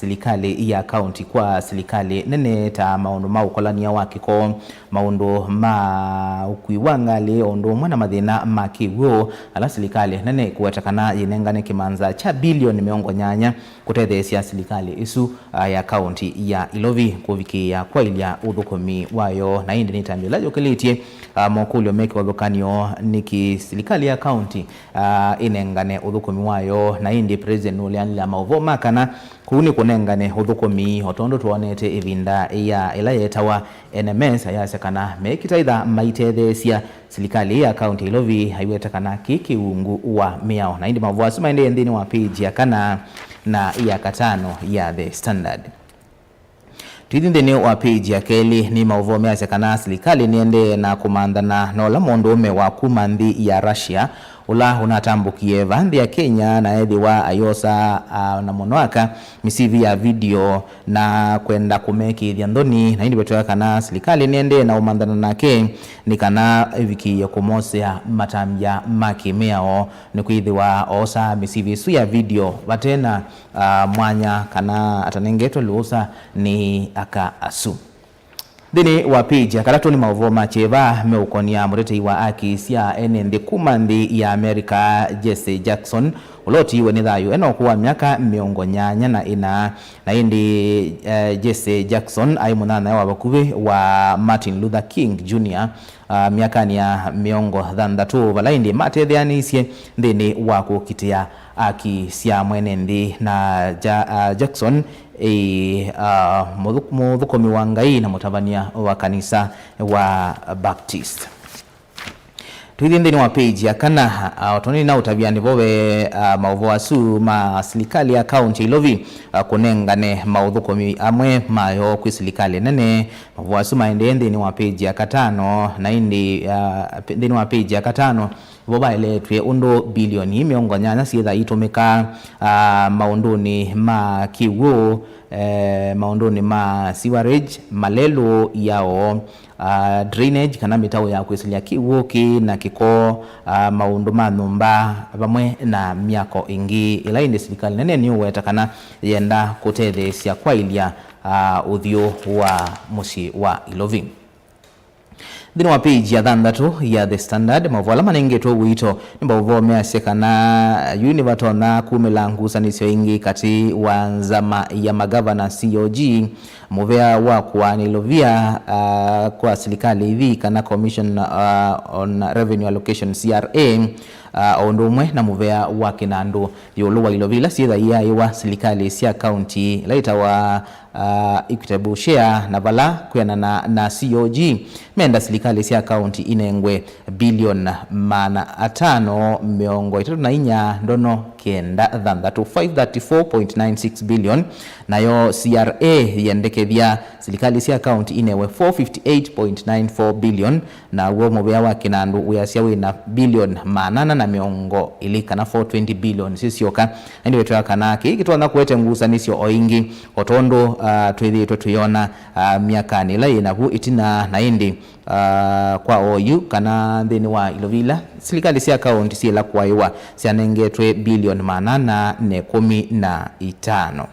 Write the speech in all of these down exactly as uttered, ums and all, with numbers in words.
silikalĩ ya kaunti kwa silikalĩ nene, ta maũndũ ma ũkolany'a wa kĩko, maũndũ ma ũkui wa ngalĩ, o ũndũ ũmwe na mathĩna ma kĩw'ũ, ala silikalĩ nene ĩkũweta kana yĩnengane kĩmanza kya bilioni mĩongo nyanya kũtetheesya silikalĩ ĩsu, a, ya kaunti ya Ilovi kũvikĩĩa kwaĩlya ũthũkũmi wayo. Na ĩndĩ nĩ ĩtambya ĩla yũkĩlĩtye, a, mokũlyo me kĩvathũkany'o, nĩkĩ silikalĩ ya kaunti, a, ĩnengane ũthũkũmi wayo? Na ĩndĩ President nũleanĩlya maũvoo ma kana kũu nĩ kũnengane ũthũkũmi, o tondũ twonete ĩvinda ya ĩla yetawa N M S, ayasya kana mekĩta ĩtha maitetheesya silikalĩ ya kaunti ya Ilovi, aiweta kana kĩ kĩwungu wa mĩao. Na ĩndĩ maũvoo asu maendee nthĩnĩ wa page ya kana na ya katano ya The Standard. Tũithi nthĩnĩ wa page ya kelĩ, nĩ maũvoo measya kana silikalĩ nĩendee na kũmanthana na ũla mũndũũme wa kuma nthĩ ya Russia, ũla ũnatambũkie vaa nthĩ ya Kenya na ethĩwa ayosa, a, na mũno aka mĩsivi ya video na kwenda kũmekĩĩthya nthoni. Na ĩndĩ vetwĩa kana silikalĩ nĩendee na ũmanthana nake nĩ kana ĩvikĩĩe kũmosea matambya ma kĩmĩao, nĩkwĩthĩwa oosaa mĩsivi ĩsu ya video vate na, a, mwanya kana atanengetwe lũũsa nĩ aka asu. Nthĩnĩ wa page ya katatũ nĩ maũvoo ma kyeva meũkonia mũtetei wa aki sya ene nthĩ kuma nthĩ ya America, Jesse Jackson, ũla ũtiiwe nĩ thayũ ena ũkũũ wa myaka mĩongo nyanya na ĩna. Na ĩndĩ, eh, Jesse Jackson aĩ mũnyanyae wa vakuvĩ wa Martin Luther King Junior, ah, myakanĩ ya mĩongo thanthatũ, vala ĩndĩ matetheanĩisye nthĩnĩ wa kũkitĩa aki sya mwene nthĩ. Na Ja-, ah, Jackson ĩ, ah, mũthũ-, mũthũkũmi wa Ngai na mũtavany'a wa kanisa wa Baptist. Tũithi nthĩnĩ wa page ya kana, ah, o tondũ nĩnaũtavya nĩvo ve, ah, maũvoo asu ma silikalĩ ya kaunti ya Ilovi, ah, kũnengane maũthũkũmi amwe mayo kwĩ silikalĩ nene. Maũvoo asu maendee nthĩnĩ wa page ya katano, na ĩndĩ, ah, pe-, nthĩnĩ wa page ya katano, vo vaeletw'e ũndũ bilioni mĩongo nyanya syĩtha itũmĩka, ah, maũndũnĩ ma kĩw'ũ, eh, maũndũnĩ ma sewerage, malelũ, yao, ah, drainage kana mĩtaũ ya kwĩsĩlya kĩw'ũ kĩ na kĩko, ah, maũndũ ma nyũmba, vamwe na myako ĩngĩ ĩla ĩndĩ silikalĩ nene nĩũweta kana yenda kũtetheesya kwaĩlya, ah, ũthyũ wa mũsyĩ wa Ilovi. Nthĩnĩ wa page ya thanthatũ ya The Standard, maũvoo ala manengetwe ũito nĩ maũvoo measya kana yu nĩvatonya kumĩla ngusanĩsyo ingĩ katĩ wa nzama ya magavana, C O G, mũvea wa kũaana ilovia, ah, kwa silikalĩ ithi kana Commission, ah, on Revenue Allocation, C R A, ah, o ũndũ ũmwe na mũvea wa kĩnandũ ĩũlũ wa ilovia ila syĩtha iyaĩwa silikalĩ sya kaunti ila itawa, ah, equitable share, na vala kwĩanana na C O G, menda silikalĩ sya kaunti inengwe bilioni maana atano mĩongo ĩtatũ na inya ndono kenda thanthatũ, five thirty-four point nine six billion, nayo C R A yendekethya silikalĩ sya kaunti inewe four fifty-eight point nine four billion, naw'o mũvea wa kĩnandũ wĩasya wĩ na bilioni maana ana na mĩongo ĩlĩ kana four twenty billion sisyoka. Ĩndĩ wĩtwĩa kana kĩĩ kĩtonya kũete ngusanĩsyo o ingĩ, o tondũ, ah, twĩthĩĩtwe tũyona, ah, myakanĩ ĩla yĩ navu ĩtina, na ĩndĩ, ah, kwa oyu kana nthĩnĩ wa ilovia ila silikalĩ sya kaunti syĩla kũaĩwa syanengetwe bilioni maana ana na ĩkũmi na itano.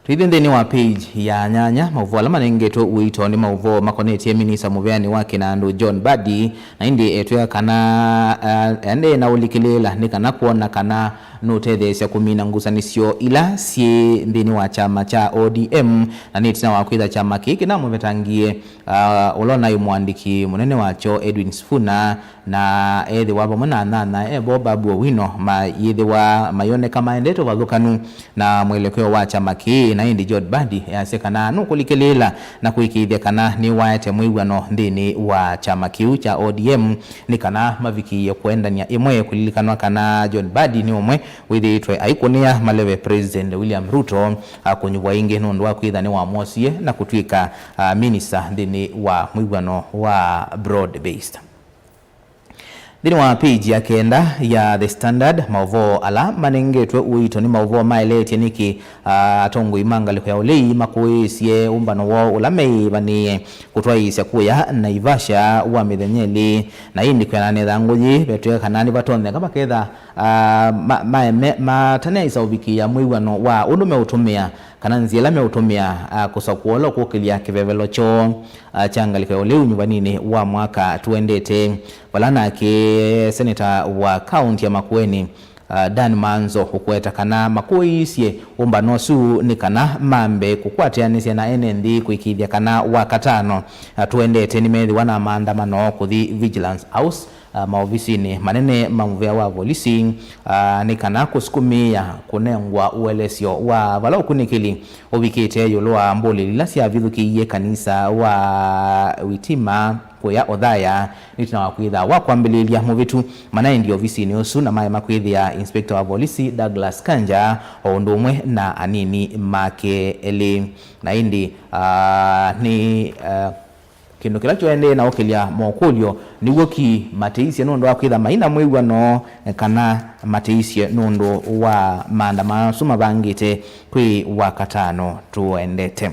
Tũithi nthĩnĩ wa page ya nyanya, maũvoo ala manengetwe ũito nĩ maũvoo makonetye minista mũveanĩ wa kĩnandũ John Mbadi, na ĩndĩ etwĩa kana, ah, ende na ũlikĩlĩĩla nĩ kana kwona kana nũtetheesya kũmina ngusanĩsyo ila syĩ nthĩnĩ wa kyama kya O D M, na nĩ ĩtina wa kwĩtha kyama kĩĩ kĩnamũvetangie, ah, ũla ũnaĩ mũandĩki mũnene wakyo Edwin Sifuna, na ethĩwa vamwe na anyanyae vo Babu Owino mayĩthĩwa mayoneka maendete ũvathũkanu na mwelekeo wa kyama kĩĩ, na ĩndĩ John Mbadi easya kana nũkũlikĩlĩĩla na kũĩkĩĩthya kana nĩwaete mwĩw'ano nthĩnĩ wa kyama kĩu kya O D M nĩ kana mavikĩĩe kũendany'a ĩmwe. Kũlilikanwa kana John Mbadi nĩ ũmwe wĩthĩĩtwe aikũnĩa maleve President William Ruto, a, kũnyuvwa ĩngĩ nũndũ wa kwĩtha nĩwamwosie na kũtw'ĩka, a, minista nthĩnĩ wa mwĩw'ano wa broad based. Nthĩnĩ wa page ya kenda ya The Standard, maũvoo ala manengetwe ũito nĩ maũvoo maeleetye nĩkĩ, ah, atongoi ma ngalĩko ya ũlei makũĩĩsye ũmbano woo ũla meĩvanĩĩe kũtwaĩĩsya kũya Naivasha wa mĩthenya ĩlĩ. Na ĩndĩ kwĩanana na ĩthangũ yĩĩ, vetw'ĩka kana nĩvatonyeka vaketha, ah, ma-, maeme-, mataneaĩsa ũvikĩĩa mwĩw'ano wa ũndũ meũtũmĩa kana nzĩa ĩla meũtũmĩa, ah, kũsakũa ũla ũkũkĩlya kĩvevelo kyoo, ah, kya ngalĩko ya ũlei ũnyuvaninĩ wa mwaka tũendete, vala nake seneta wa kaunti ya Makueni, ah, Dan Manzo ũkũeta kana makũĩĩsye ũmbano ũsu nĩ kana mambe kũkwatĩanĩsya na ene nthĩ kũĩkĩĩthya kana Wakatano, ah, tũendete nĩmethĩwa na maandamano kũthi Vigilance House, ah, maovisinĩ manene ma mũvĩa wa volisi, ah, nĩ kana kũsukumĩĩa kũnengwa ũelesyo wa vala ũkunĩkĩli ũvikĩte ĩũlũ wa mbũlĩli ila syavithũkĩie kanisa wa Witima kũya Othaya, nĩ ĩtina wa kwĩtha wa kwambĩlĩlya mũvĩtu manaendie ovisinĩ ũsu na maema kwĩthĩa inspector wa volisi Douglas Kanja o ũndũ ũmwe na anini make elĩ. Na ĩndĩ, ah, nĩ, ah, Kĩndũ kĩla kyoendee na ũkĩlya mokũlyo nĩw'o ki matĩisye nũndũ wa kwĩtha maina mwĩw'ano, eh, kana matĩisye nũndũ wa maandamano asu mavangĩte kwĩ Wakatano tũendete.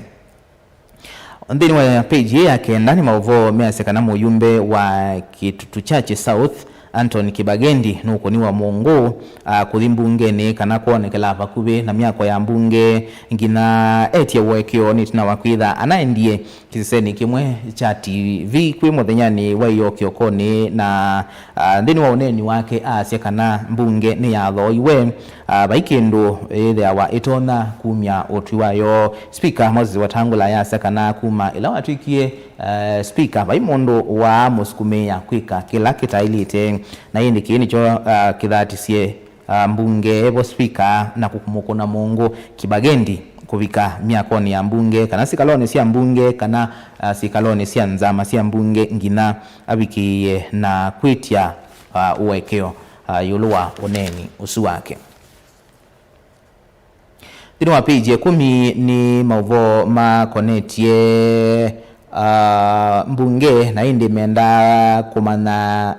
Nthĩnĩ wa page ĩĩ ya kenda nĩ maũvoo measya kana mũyumbe wa Kitutu Chache South, Anthony Kibagendi, nũkũniwa mũngũ, ah, kũthi mbungenĩ kana kwonekela vakuvĩ na myako ya mbunge nginya etye ũekeo nĩ ĩtina wa kwĩtha anaendie kĩsesenĩ kĩmwe kya T V kwĩ mũthenyanĩ wa ĩyoo kĩokonĩ, na, ah, nthĩnĩ wa ũneeni wake aasya kana mbunge nĩyathooiwe, ah, vai kĩndũ yĩthĩawa ĩtonya kumya ũtwi wayo. Spika Moses Wetangula ayasya kana kuma ĩla watw'ĩkie, eh, spika, vai mũndũ waamũsukumĩĩa kwĩka kĩla kĩtaĩlĩte, na ĩndĩ kĩĩ nĩkyo, ah, kĩthatisye ah, mbunge vo spika na kũmũkũna mũngũ Kibagendi kũvika myakonĩ ya mbunge kana sikalonĩ sya mbunge kana, ah, sikalonĩ sya nzama sya mbunge nginya avikĩĩe na kwĩtya, ah, ũekeo, ah, ĩũlũ wa ũneeni ũsu wake. Nthĩnĩ wa page ya ĩkũmi nĩ maũvoo makonetye, ah, mbunge, na ĩndĩ menda kũmanya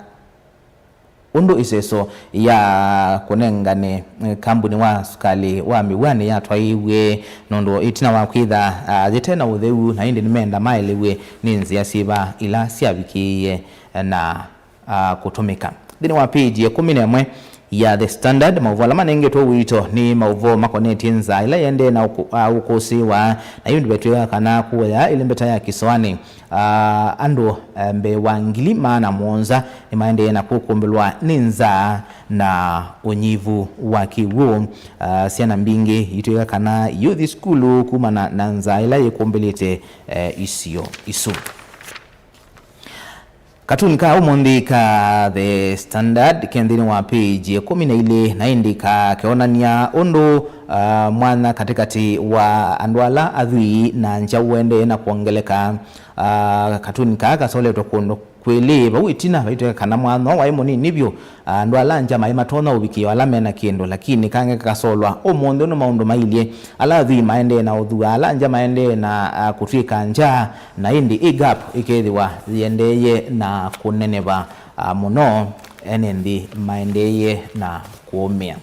ũndũ ĩseso ya kũnengane, eh, kambuni wa sukalĩ wa Mĩw'anĩ yatwaĩĩw'e, nũndũ ĩtina wa kwĩtha, ah, yĩte na ũtheu, na ĩndĩ nĩmenda maelew'e nĩ nzĩa syĩva ila syavikĩĩe na, ah, kũtũmĩka. Nthĩnĩ wa page ya ĩkũmi na ĩmwe ya The Standard, maũvoo ala manengetwe ũito nĩ maũvoo makonetye nzaa ĩla ĩendee na ũkũ-, ah, ũkũsĩĩwa, na yu ndĩvetw'ĩka kana kũya ĩlembeta ya kĩsoanĩ. Ah, andũ, eh, mbee wa ngili maana mũonza nĩmaendee na kũkũmbĩlwa nĩ nzaa na ũnyivu wa kĩw'ũ. Ah, syana mbingĩ itw'ĩka kana iũthi sukulu kumana na nzaa ĩla yĩkũmbĩlĩte, eh, isio isu. Katuni ka ũmũnthĩ ka The Standard ke nthĩnĩ wa page ĩkũmi na ilĩ, na ĩndĩ ka keonany'a ũndũ, ah, mwanya katĩkatĩ wa andũ ala athwii na ngya ũendee na kwongeleka. Ah, katuni kaa kasoletwe kũndũ kwĩlĩ vau ĩtina, vaitweka kana mwanya waĩ mũnini vyũ, ah, andũ ala ngya maĩ matonya ũvikĩo ala mena kĩndũ, lakini kange kakasolwa ũmũnthĩ ũndũ maũndũ mailyĩ. Ala athwii maendee na ũthua, ala ngya maendee na, ah, kũtw'ĩka ngya, na ĩndĩ ĩ gap ĩkethĩwa yĩendeeye na kũneneva, ah, mũno, ene nthĩ maendeeye na kũũmĩa.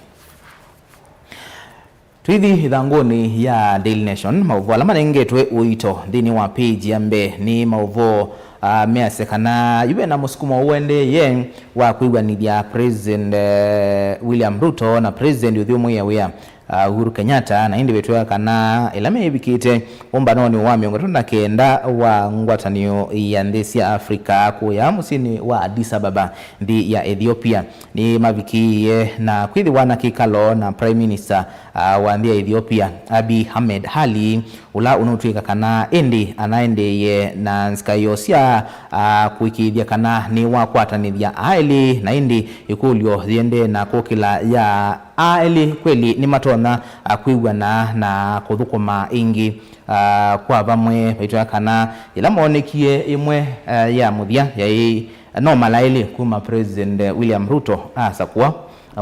Tũithi ĩthangũnĩ ya Daily Nation, maũvoo ala manengetwe ũito nthĩnĩ wa page ya mbee nĩ maũvoo, ah, measya kana yu ve na mũsukumo ũendeeye wa kwĩw'anĩthya President, eh, William Ruto na President ũthyũmũĩe wĩa, ah, Uhuru Kenyatta, na ĩndĩ vetw'ĩka kana ĩla meĩvikĩte ũmbanonĩ wa mĩongo ĩtatũ na kenda wa ngwatanĩo ya nthĩ sya Africa kũya mũsyĩnĩ wa Addis Ababa, nthĩ ya Ethiopia, nĩmavikĩĩe na kwĩthĩwa na kĩkalo na Prime Minister, ah, wa nthĩ ya Ethiopia, Abiy Ahmed Ali, ũla ũnũtw'ĩka kana ĩndĩ anaendeeye na nzikaĩo sya, ah, kũĩkĩĩthya kana nĩwakwatanĩthya aa elĩ, na ĩndĩ ĩkũlyo yĩendee na kũkĩla ya aa elĩ kweli nĩmatonya, ah, kwĩw'ana na kũthũkũma ĩngĩ, ah, kwa vamwe. Vaitw'ĩka kana yĩla moonekie ĩmwe, ah, ya mũthya yaĩ no mala elĩ kuma President William Ruto asakũa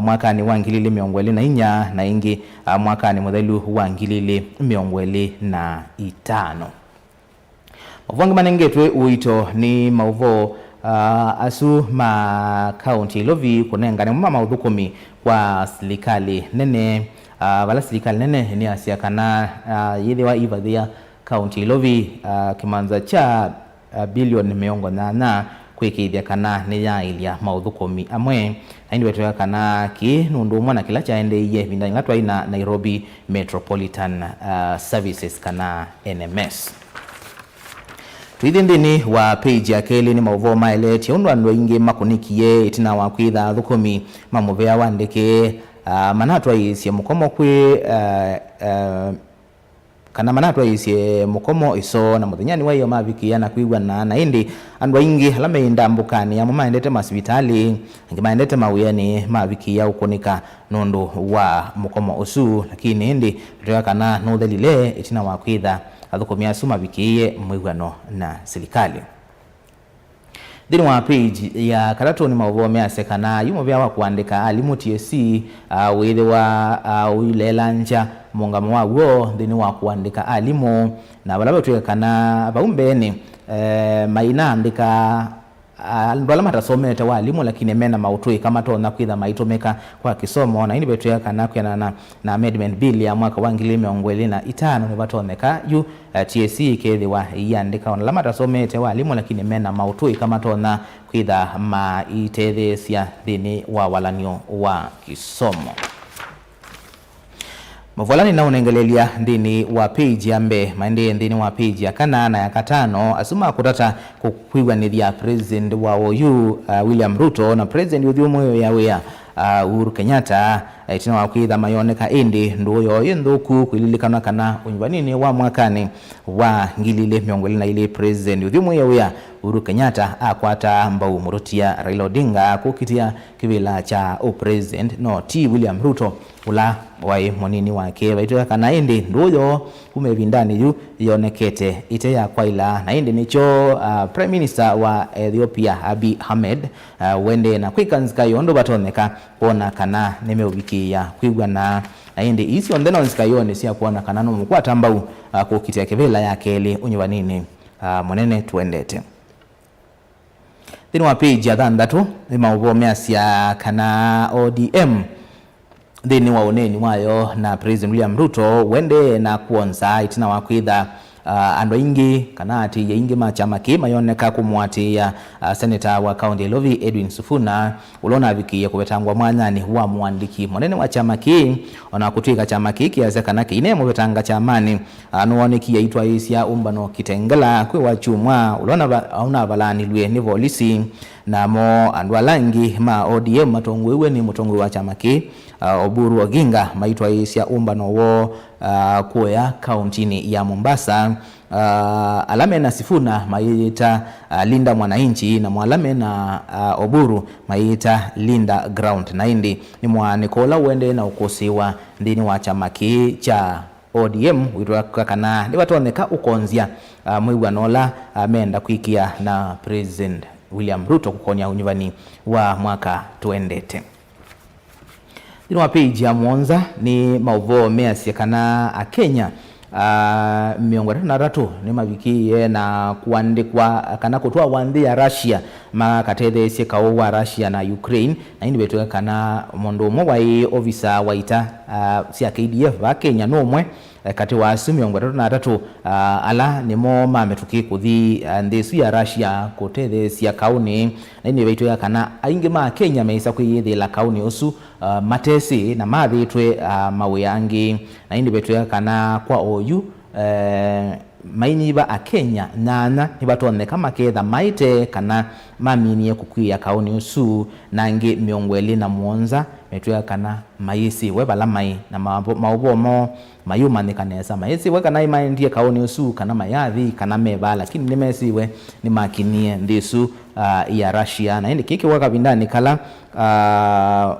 mwakanĩ wa ngili ilĩ mĩongo ĩlĩ na inya na ĩngĩ, ah, mwakanĩ mũthelu wa ngili ilĩ mĩongo ĩlĩ na itano. Maũvoo angĩ manengetwe ũito nĩ maũvoo, ah, asu ma kaunti ya Ilovi kũnengane mo ma maũthũkũmi kwa silikalĩ nene, ah, vala silikalĩ nene nĩyasya kana, ah, yĩthĩwa ĩvathĩa kaunti ya Ilovi, ah, kĩmanza kya, ah, bilioni mĩongo nyanya kwĩkĩĩthya kana nĩyaaĩlya maũthũkũmi amwe. Na ĩndĩ vetwĩa kana kĩĩ nĩ ũndũ ũmwe na kĩla kyaendeeie ĩvindanĩ ĩla twaĩ na Nairobi Metropolitan, ah, Services kana N M S. Tũithi nthĩnĩ wa page ya kelĩ, nĩ maũvoo maeleetye ũndũ andũ aingĩ makũnĩkie ĩtina wa kwĩtha athũkũmi ma mũvĩa wa ndeke, ah, manatwaĩĩsye mũkomo kwĩ, ah, ah, kana manatwaĩĩsye mũkomo ĩsoo, na mũthenyanĩ wa ĩyo mavikĩĩa na kwĩw'ana. Na ĩndĩ andũ aingĩ ala me ndambũkanĩ, amwe maendete masivitalĩ, angĩ maendete mawĩanĩ, mavikĩĩa ũkũnĩka nũndũ wa mũkomo ũsu. Lakini ĩndĩ tũtwĩa kana nũthelile ĩtina wa kwĩtha athũkũmi asu mavikĩĩe mwĩw'ano na silikalĩ. Nthĩnĩ wa page ya katatũ nĩ maũvoo measya kana yu mũvĩa wa kũandĩka alimũ T S C, ah, wĩthĩwa, ah, ũileelangya mũũngamo waw'o nthĩnĩ wa kũandĩka alimũ, na vala vetwĩe kana vau mbeenĩ, eh, mainaandĩka, ah, andũ ala matasomete wa alimũ lakini mena maũtũĩka matonya kwĩtha maitũmĩka kwa kĩsomo, na ĩndĩ vetwĩa kana kwĩanana na Amendment Bill ya mwaka wa ngili mĩongo ĩlĩ na itano nĩvatonyeka yu, eh, T S C ĩkethĩwa ĩiandĩka ona ala matasomete wa alimũ lakini mena maũtũĩka matonya kwĩtha maitetheesya nthĩnĩ wa walan'yo wa kĩsomo. Maũvoo ala nĩnaũnengeleelya nthĩnĩ wa page ya mbee, maendee nthĩnĩ wa page ya kana na ya katano, asu ma kũtata kũ-, kwĩw'anĩthya President wa oyu, uh, William Ruto na President ũthyũmũĩo ya wĩa, uh, Uhuru Kenyatta, ĩtina wa kwĩtha mayoneka ĩndĩ ndũũ yoo yĩ nthũku. Kwĩlilikanwa kana ũnyuvanĩnĩ wa mwakanĩ wa ngili ilĩ mĩongo ĩlĩ na ilĩ, President ũthyũmũĩo wĩa Uhuru Kenyatta akwata mbau mũtũtia Raila Odinga kũkitĩa kĩvĩla kya ũ president, no ti William Ruto ũla waĩ mũnini wake. Vaitwĩa kana ĩndĩ ndũũ yoo kuma ĩvindanĩ yu yonekete ĩte ya kwaĩla, na ĩndĩ nĩkyo, ah, Prime Minister wa Ethiopia Abiy Ahmed, ah, ũendee na kwĩka nzika yonthe vatonyeka kwona kana nĩmeũvikĩĩa kwĩw'ana. Na ĩndĩ ii syonthe no nzika yonthe sya kwona kana nũmũkwata mbau, ah, kũkitĩa kĩvĩla ya kelĩ ũnyuvanĩnĩ, ah, mũnene tũendete. Nthĩnĩ wa page ya thanthatũ, nĩ maũvoo measya kana O D M nthĩnĩ wa ũneeni wayo na President William Ruto ũendee na kwonza ĩtina wa kwĩtha, ah, andũ aingĩ kana aatĩĩi aingĩ ma kyama kĩĩ mayoneka kũmũatĩĩa, ah, seneta wa kaunti ya Ilovi Edwin Sifuna, ũla ũnavikĩie kũvetangwa mwanyanĩ wa mũandĩki mũnene wa kyama kĩĩ. Ona kũtw'ĩka kyama kĩĩ kĩasya kana kĩineemũvetanga kyamanĩ, ah, nĩwoonekie aitwaĩĩsya ũmbano Kitengela kwĩ Wakyumwa, ũla ũnava-, ũnavalaanilw'e nĩ volisi. Namo andũ ala angĩ ma O D M matongoew'e nĩ mũtongoi wa kyama kĩĩ, ah, Oburu Oginga, maitwaĩĩsya ũmbano woo, ah, kũya kauntinĩ ya Mombasa. Ah, ala mena Sifuna mayĩyĩta, ah, Linda Mwananchi, namo ala mena, ah, Oburu mayĩyĩta Linda Ground. Na ĩndĩ nĩ mũaanĩko ũla ũendee na ũkũsĩĩwa nthĩnĩ wa kyama kĩĩ kya O D M wĩtw'ĩka kana nĩvatonyeka ũkonzya, ah, mwĩw'ano ũla, ah, meenda kwĩkĩa na President William Ruto kũkonya ũnyuvani wa mwaka tũendete. Nthĩnĩ wa page ya mũonza nĩ maũvoo measya kana Akenya, ah, mĩongo ĩtatũ na atatũ nĩmavikĩĩe na kũandĩkwa kana kũtwawa nthĩ ya Russia makatetheesye kaũ wa Russia na Ukraine. Na ĩndĩ vetw'ĩka kana mũndũ ũmwe waĩ ovisa wa ita, ah, sya K D F vaa Kenya nĩ ũmwe, eh, katĩ wa asu mĩongo ĩtatũ na atatũ, ah, ala nĩmo ma mĩtũkĩ kũthi, ah, nthĩ ĩsu ya Russia kũtetheesya kaũnĩ. Na ĩndĩ vetw'ĩka kana aingĩ ma Kenya meĩsa kwĩyĩthĩĩla kaũnĩ ũsu, ah, matesĩ na mathĩtwe, ah, mawĩa angĩ. Na ĩndĩ vetw'ĩka kana kwa oyu, eh, mainyiva Akenya nyanya nĩvatonyeka maketha maĩte kana maminie kũkw'ĩĩa kaũnĩ ũsu, na angĩ mĩongo ĩlĩ na mũonza metw'ĩka kana mayĩsĩwe vala maĩ, na maũvo-, maũvoo moo mayũmanyĩka nesa. Mayĩsĩwe kana nĩmaendie kaũnĩ ũsu, kana mayathi, kana me vaa, lakini nĩmesĩwe nĩmakinyie nthĩ ĩsu, ah, ya Russia. Na ĩndĩ kĩĩ kĩwa kavindanĩ kala, ah,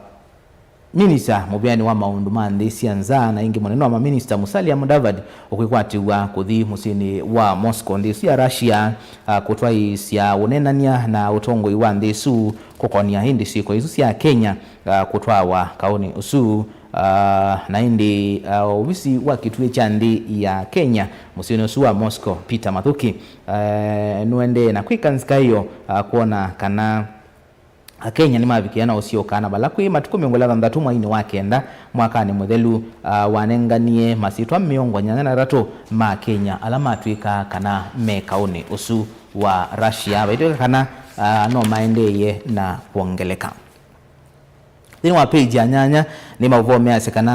minista mũvĩanĩ wa maũndũ ma nthĩ sya nza na ĩngĩ mũnene wa maminista Musalia Mudavadi ũkwĩkwatĩw'a kũthi mũsyĩnĩ wa Moscow nthĩ ĩsu ya Russia, ah, kũtwaĩĩsya ũneenany'a na ũtongoi wa nthĩ ĩsu kũkonia ĩndĩ syĩko isu sya Kenya, ah, kũtwawa kaũnĩ ũsu, Ah, na ĩndĩ, ah, ovisi wa kĩtuĩ kya nthĩ ya Kenya mũsyĩnĩ ũsu wa Moscow, Peter Mathuki, eh, nũendee na kwĩka nzika ĩyo, ah, kwona kana Akenya nĩmavikĩa na ũsyoka, na vala kwĩ matukũ mĩongo ĩlĩ na thanthatũ mweinĩ wa kenda mwakanĩ mũthelu, ah, wanenganie masyĩtwa mĩongo nyanya na atatũ ma Akenya ala matw'ĩka kana me kaũnĩ ũsu wa Russia. Vaitw'ĩka kana, ah, no maendeeye na kwongeleka. Nthĩnĩ wa page ya nyanya nĩ maũvoo measya kana,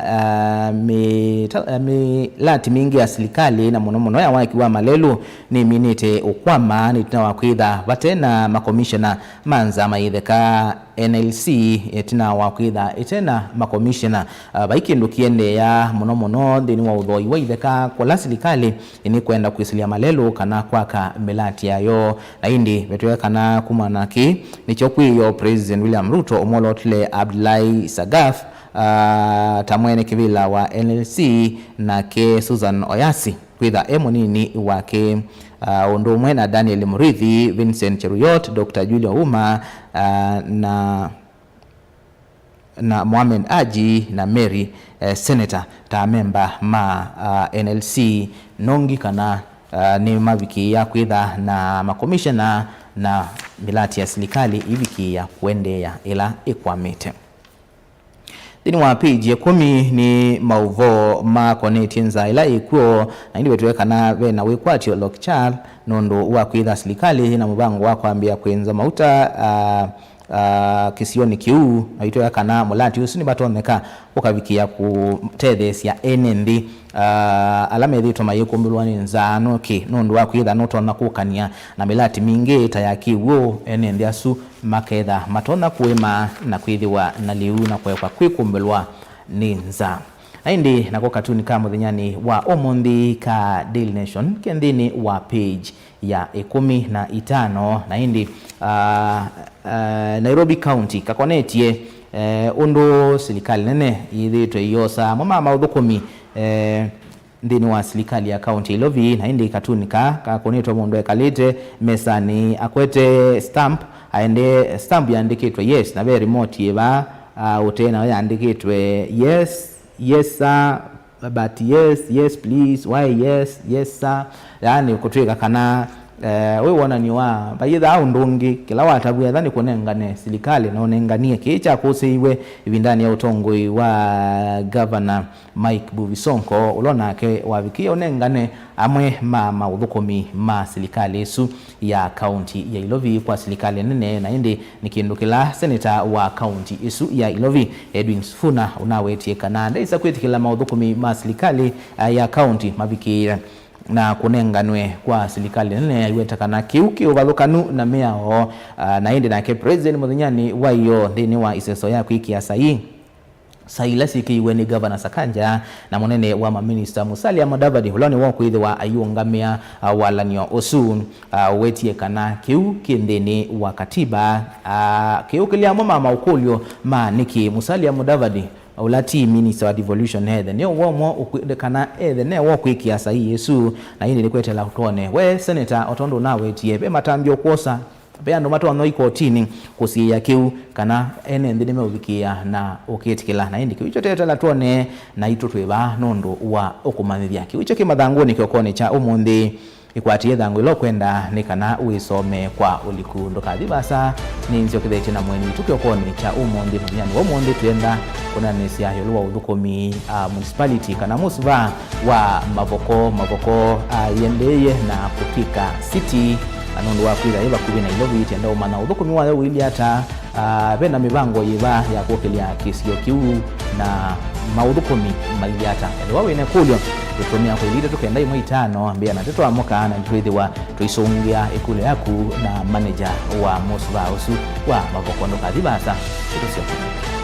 ah, mĩta-, ah, mĩlati mingĩ ya silikalĩ na mũno mũno ya waki wa malelũ nĩminĩte ũkwama nĩ ĩtina wa kwĩtha vate na makomishena ma nzama ya itheka N L C, ĩtina wa kwĩtha ĩte na makomishena. Ah, vai kĩndũ kĩendeea mũno mũno nthĩnĩ wa ũthoi wa itheka kũla silikalĩ nĩkwenda kwĩsĩlya malelũ kana kwaka mĩlati yayo. Na ĩndĩ vetw'ĩka kana kumana na kĩĩ, nĩkyo kwĩoo President William Ruto ũmwolotile Abdullahi Sagaf, ah, ta mwene kĩvĩla wa N L C, nake Susan Oyasi kwĩtha e mũnini wake, ah, ũndũ ũmwe na Daniel Murithi, Vincent Cheruyot, Doctor Julia Auma, ah, na na Mohamed Haji na Mary, eh, Senator ta amemba ma, ah, N L C nongi kana, ah, nĩmavikĩĩa kwĩtha na makomishena na mĩlati ya silikalĩ ĩvikĩĩa kũendeea ĩla ĩkwamĩte. Nthĩnĩ wa page ya ĩkũmi nĩ maũvoo makonetye nzaa ĩla ĩkw'o, na ĩndĩ vetw'ĩka kana ve na wĩkwatyo Lokichar nũndũ wa kwĩtha silikalĩ yĩ na mũvango wa kwambĩĩa kwĩnza mauta, ah, ah, kĩsionĩ kĩu, na itwĩa kana mũlati ũsu nĩvatonyeka ũkavikĩa kũtetheesya ene nthĩ, ah, ala methĩĩtwe mayĩkũmbĩlwa nĩ nzaa nũkĩ, nũndũ wa kwĩtha nũtonya kũkany'a na mĩlati mingĩ ta ya kĩw'ũ, ene nthĩ asu maketha matonya kũĩma na kwĩthĩwa na lĩu na kũekwa kwĩkũmbĩlwa nĩ nzaa. Na ĩndĩ nako katuni ka mũthenyanĩ wa ũmũnthĩ ka Daily Nation ke nthĩnĩ wa page ya ĩkũmi na itano, na ĩndĩ, ah, ah, Nairobi County kakonetye, eh, ũndũ silikalĩ nene yĩthĩĩtwe ĩyosa amwe ma maũthũkũmi, eh, nthĩnĩ wa silikalĩ ya kaunti ya Ilovi, na ĩndĩ katuni ka kakũnĩtwe mũndũ ekalĩte mesanĩ akwete stamp, aendee stamp yandĩkĩtwe yes, na ve remote yĩ vaa, ah, ũtee nayo yandĩkĩtwe yes, yes sir, but yes, yes please, why yes, yes sir. Yaani kũtw'ĩka kana, eh, wĩ wonany'o wa vayĩthaa ũndũ ũngĩ, kĩla watavw'a etha nĩ kũnengane silikalĩ na ũnenganie kĩĩ kyakũsĩiwe ĩvindanĩ ya ũtongoi wa Governor Mike Mbuvi Sonko, ũla onake wavikĩie ũnengane amwe ma maũthũkũmi ma silikalĩ ĩsu ya kaunti ya Ilovi kwa silikalĩ nene, na ĩndĩ nĩ kĩndũ kĩla seneta wa kaunti ĩsu ya Ilovi, Edwin Sifuna, ũnawetie kana ndaĩsa kwĩtĩkĩla maũthũkũmi ma silikalĩ, ah, ya kaunti mavikĩĩe na kũnenganwe kwa silikalĩ nene, aiweta kana kĩu kĩ ũvathũkanu na mĩao, ah, na ĩndĩ nake President mũthenyanĩ wa ĩyoo nthĩnĩ wa ĩseso ya kwĩkĩa saii, saii ila syĩkĩiwe nĩ Governor Sakaja na mũnene wa maminista Musalia Mudavadi, ũla nĩwe ũkwĩthĩwa aiũngamĩa, ah, walan'yo ũsu, ah, ũwetie kana kĩu kĩ nthĩnĩ wa katiba, ah, kĩũkĩlya amwe ma maũkũlyo ma nĩkĩ Musalia Mudavadi, ũla ti minista wa devolution, ethe nĩ ũw'o ũmwe ũkwĩ-, kana ethe newo kwĩkĩa saii ĩsu, na ĩndĩ nĩkwetela twone we seneta, o tondũ ũnawetie, ve matambya ũkwosa. Ve andũ matonya ikotinĩ kũsiĩĩa kĩu kana ene nthĩ nĩmeũvikĩĩa na ũkĩtĩkĩla, na ĩndĩ kĩu ikyo tetela twone naitũ twĩ vaa nũndũ wa ũkũmanyĩthya. Kĩu ikyo kĩ mathangũnĩ kyokonĩ kya ũmũnthĩ. Ĩkwatĩe thangũ ĩla ũkwenda nĩ kana wĩsome kwa ũliku. Ndũkathi vaasa, nĩnzyokethetye na mweni witũ kyokonĩ kya ũmũnthĩ. Mũthenyanĩ wa ũmũnthĩ twĩenda kũnanĩsya ĩũlũ wa ũthũkũmi, a, municipality kana mũsuva wa Mavoko. Mavoko, a, yĩendeeye na kũtw'ĩka city, na nũndũ wa kwĩtha yĩ vakuvĩ na Nairobi, twĩenda ũmanya ũthũkũmi wayo ũilyĩ ata, a, ve na mĩvango yĩva ya kũkĩlya kĩsio kĩu, na maũthũkũmi mailyĩ ata. Ethĩwa wĩ na ĩkũlyo, tũtũmĩa kwa ilĩ itatũ kenda ĩmwe itano, mbĩa na tũtwamũka na twĩthĩwa tũisũngĩa ĩkũlyo yaku na maneja wa mũsuva ũsu wa Mavoko. Ndũkathi vaasa, tũtũsyoke.